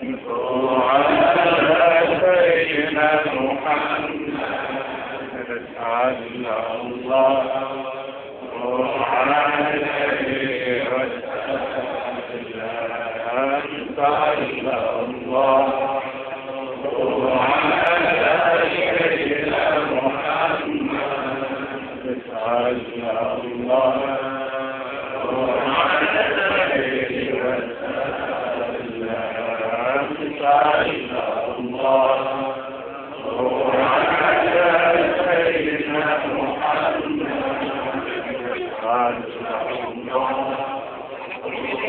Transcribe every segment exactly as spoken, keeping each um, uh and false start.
وعلى سيدنا محمد صلى الله عليه وسلم. صلى الله على سيدنا محمد. صلى الله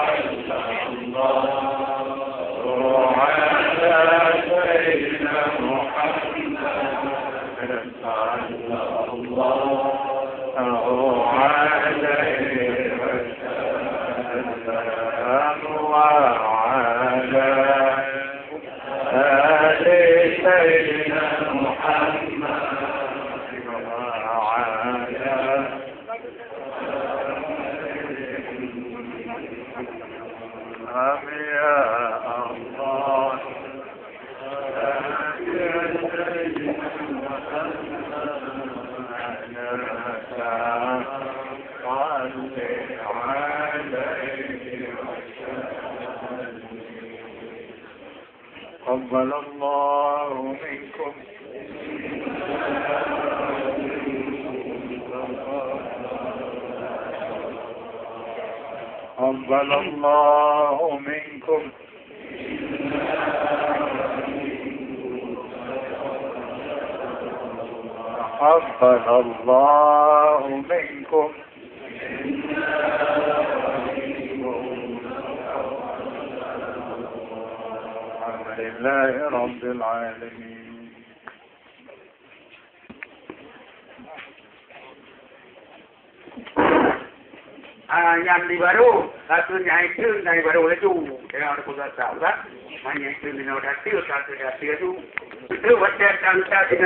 عليه وسلم. صلى الله على سيدنا محمد. صلى الله آل سيدنا محمد وعلى آمين يا الله. صل عليه وسلم. تقبل الله منكم. تقبل الله منكم. تقبل الله منكم. الحمد لله رب العالمين. Ah, nyan di baru, satu nyai tu, nyai baru laju. Tengok ada pusat tak, kan? Nyai tu, nyai tu, satu tu. Itu macam tangka